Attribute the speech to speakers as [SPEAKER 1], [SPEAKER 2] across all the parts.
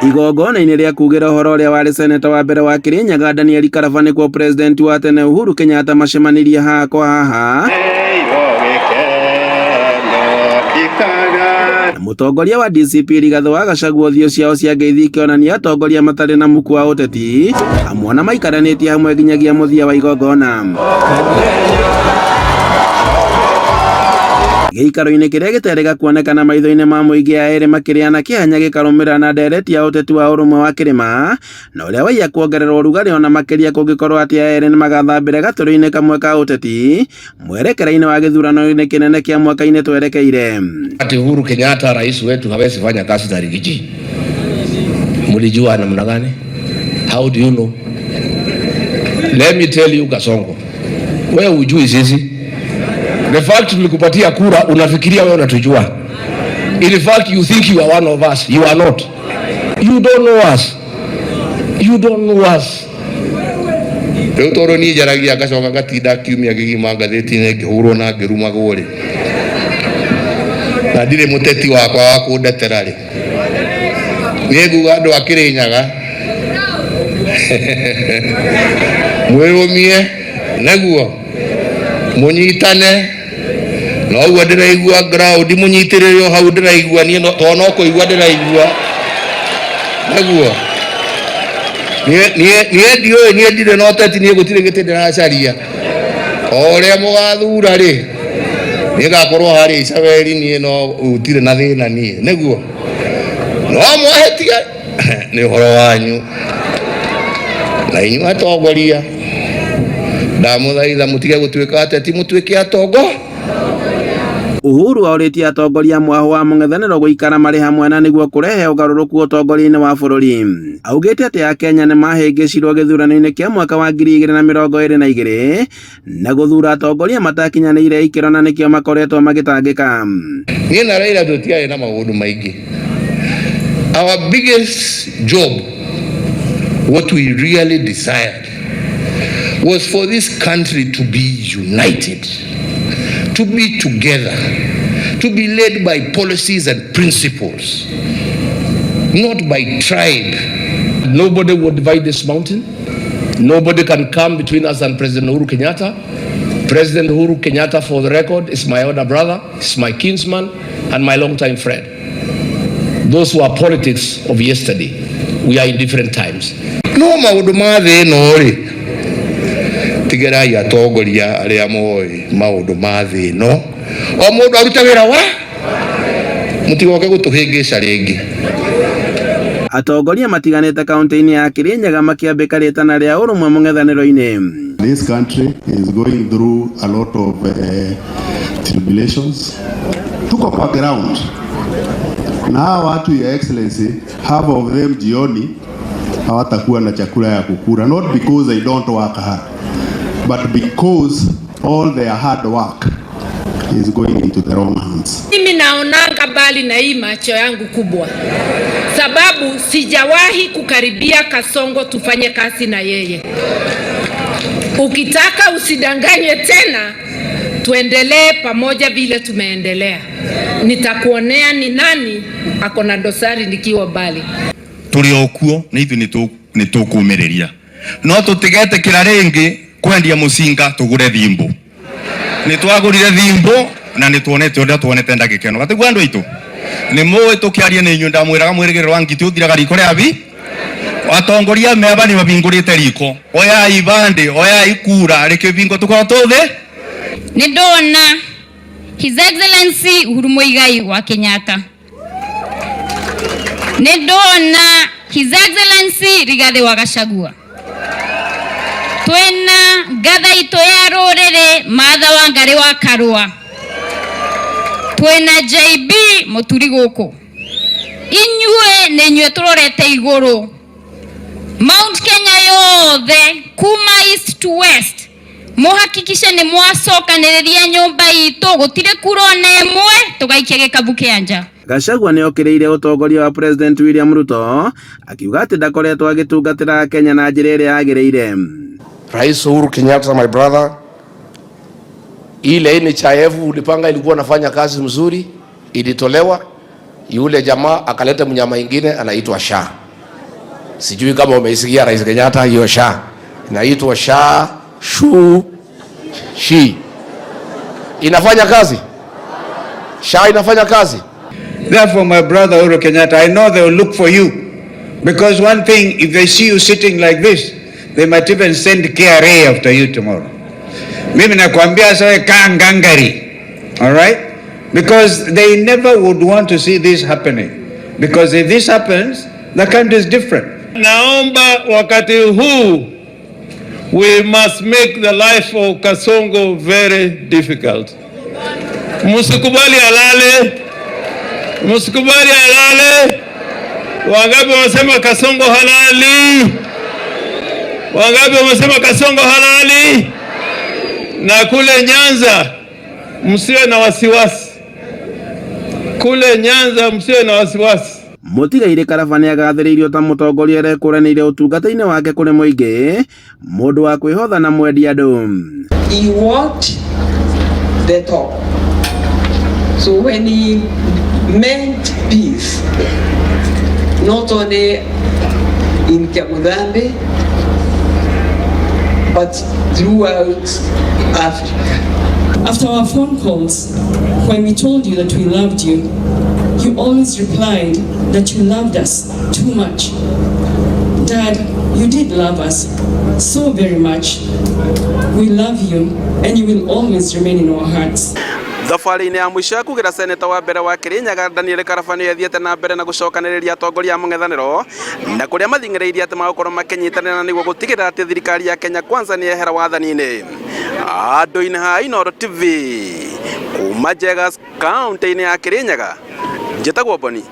[SPEAKER 1] Igongona-inĩ rĩa kugĩra ũhoro ũrĩa warĩ seneta wa mbere wa Kirinyaga Daniel Karaba nĩkuo president wa tene Uhuru Kenyatta macemanirie haha kwa haha na mũtongoria wa DCP Rigathĩ wa Gachagua ũthiũ ciao cia ngeithi ikĩonania atongoria matarĩ na muku wa ũteti amwe ona maikaranĩtie hamwe nginyagia mũthia wa igongona. Gĩikaro-inĩ kĩrĩa gĩterĩga kuonekana maitho-inĩ ma mũingĩ aya erĩ makĩrĩana kĩhanya gĩkarũmĩrĩra na ndereti ya ũteti wa ũrũmwe wa kĩrĩma na ũrĩa waiya kuongererwo ũrugarĩ ona makĩria kũngĩkorwo atĩ aya erĩ nĩmagathambĩra gatũrũ-inĩ kamwe ka ũteti mwerekera-inĩ wa gĩthurano-inĩ kĩnene kĩa mwaka-inĩ twerekeire.
[SPEAKER 2] Ati Uhuru Kenyatta rais wetu hawezi fanya kazi na Riggy G. Mlijua namna gani? How do you know? Let me tell you Kasongo. Wewe hujui sisi. The fact tulikupatia kura unafikiria wewe unatujua. In fact you think you are one of us. You are not. You don't know us. You don't know us.
[SPEAKER 3] Rĩu tondũ niĩ njaragia ngacoka ngatinda kiumia kĩgima ngathĩti-inĩ ngĩhũrwo na ngĩrumagwo rĩ, na ndirĩ mũteti wakwa wa kũndetera rĩ, niĩ nguga andũ a Kĩrĩnyaga mwĩrũmie nĩguo mũnyitane na ũguo ndĩraigua ground mũnyitĩrĩre o hau ndĩraigua niĩ tondũ no kũigua ndĩraigua nĩguo niĩ ndiũĩ niĩ ndirĩ na ũteti niĩ gũtirĩ gĩtĩ ndĩracaria o ũrĩa mũgathura rĩ niĩ ngakorwo harĩa Icaberi niĩ no gũtirĩ na thĩna niĩ nĩguo no mwahĩtia nĩ ũhoro wanyu na inyuĩ atongoria ndamũthaitha mũtige gũtuĩka ateti mũtuĩke atongo.
[SPEAKER 1] Uhuru aũrĩtie atongoria mwahũ wa mũng'ethanĩro gũikara marĩ hamwe na nĩguo kũrehe ũgarũrũku ũtongoria-inĩ wa bũrũri. Augĩte atĩ Akenya nĩmahĩngĩcirwo gĩthurano-inĩ kĩa mwaka wa 2022 na gũthura atongoria matakinyanĩire ikĩro na nĩkĩo makoretwo magĩtangĩka.
[SPEAKER 3] Niĩ na Raila tũtiarĩ na maũndũ maingĩ. Our biggest job, what we really desired, was for this country to be united, to be together, to be led by policies and principles, not by tribe.
[SPEAKER 2] Nobody would divide this mountain. Nobody can come between us and President Uhuru Kenyatta. President Uhuru Kenyatta, for the record, is my older brother, is my kinsman, and my longtime friend. Those were politics of yesterday. We are in different times.
[SPEAKER 3] No maũndũ ma thĩ ĩno rĩ, tigerai atongoria arĩa moĩ maũndũ ma thĩ ĩno, o mũndũ arute wĩra wa mũtigoke gũtũhĩngĩca rĩngĩ.
[SPEAKER 1] Atongoria matiganĩte kaunti-inĩ ya Kirinyaga makĩambĩka rĩtana rĩa ũrũmwe mũng'ethanĩro-inĩ.
[SPEAKER 4] This country is going through a lot of tribulations. Tuko kwa ground na hawa watu, Your Excellency, half of them jioni hawatakuwa na chakula ya kukula, not because they don't work hard, but because all their hard work is going into the wrong hands.
[SPEAKER 5] Mimi naonanga mbali na hii macho yangu kubwa, sababu sijawahi kukaribia Kasongo tufanye kazi na yeye. Ukitaka usidanganywe tena, tuendelee pamoja vile tumeendelea. Nitakuonea ni nani ako na dosari nikiwa mbali.
[SPEAKER 6] Tũrĩ o kuo na ithuĩ nĩ tũkũmĩrĩria no tũtigetĩkĩra rĩngĩ kwendia mũcinga tũgũre thimbũ. Nĩ twagũrire thimbũ na nĩ tuonete ũrĩa tuonete ndagĩka ĩno gatiguo andũ aitũ nĩ mũĩ tũkĩaria nĩ inyuĩ ndamwĩraga mwĩrĩgĩrĩro wa ngiti ũthiraga riko rĩa bi atongoria meba nĩ mabingũrĩte riko oyai ibandĩ oyai kura rĩkĩbingwo tũkorwo tũthĩ.
[SPEAKER 7] Nĩ ndona His Excellency Uhuru Muigai wa Kenyatta, nĩ ndona His Excellency Rigathi wa Gachagua, twĩna ngatha itũ ya rũrĩrĩ Martha Wangari wa Karua, twĩna JB Mũturi gũkũ. Inyuĩ nĩ inyuĩ tũrorete igũrũ Mount Kenya yothe kuma east to west, muhakikishe nĩ mwacokanĩrĩria nyũmba itũ gũtirĩ kura ona ĩmwe tũgaikia gĩkabu kĩa nja.
[SPEAKER 1] Gachagua nĩ okĩrĩire ũtongoria wa President William Ruto akiuga atĩ ndakoretwo agĩtungatĩra Kenya na njĩra ĩrĩa yagĩrĩire.
[SPEAKER 2] Rais Uhuru Kenyatta, my brother, ile NHIF ulipanga ilikuwa nafanya kazi mzuri, ilitolewa, yule jamaa akaleta mnyama ingine anaitwa SHA. Sijui kama umeisikia Rais Kenyatta, hiyo SHA inaitwa SHA shu shi inafanya kazi. SHA inafanya kazi.
[SPEAKER 8] Therefore, my brother Uhuru Kenyatta, I know they will look for you. Because one thing, if they see you sitting like this, they might even send KRA after you tomorrow. Mimi nakwambia sasa, kaa ngangari. All right? Because they never would want to see this happening. Because if this happens, the country is different.
[SPEAKER 9] Naomba wakati huu we must make the life of Kasongo very difficult. Msikubali alale, msikubali alale. Wangapi wamesema Kasongo halali? Wangapi wamesema Kasongo halali? Na kule Nyanza msiwe na wasiwasi, kule Nyanza msiwe na wasiwasi.
[SPEAKER 1] Mũtigairĩ Karaba nĩagathĩrĩirio ta mũtongoria ũrekũranĩire ũtungata-inĩ wake kũrĩ mũingĩ, mũndũ wa kwĩhotha na mwendi andũ.
[SPEAKER 10] He walked the talk. So when he meant peace, not only in Kiamuthambi, but throughout Africa.
[SPEAKER 11] After our phone calls, when we told you that we loved you, you always replied that you loved us too much. Dad, you did love us so very much. We love you, and you will always remain in our hearts.
[SPEAKER 1] Thabarĩ-inĩ ya mũico ya kugĩra seneta wa mbere wa Kirinyaga Daniel Karaba nĩ athiĩte na mbere na gũcokanĩrĩria atongoria a mũng'ethanĩro na kũrĩa mathing'ĩrĩirie atĩ magũkorwo makĩnyitanĩra nĩguo gũtigĩrĩra atĩ thirikari ya Kenya Kwanza nĩ yehera wathani-inĩ. Andũ-inĩ ha Inooro TV kuma Njegas kaunti-inĩ ya Kirinyaga, njĩtagwo Boni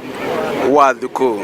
[SPEAKER 1] wa Thuku.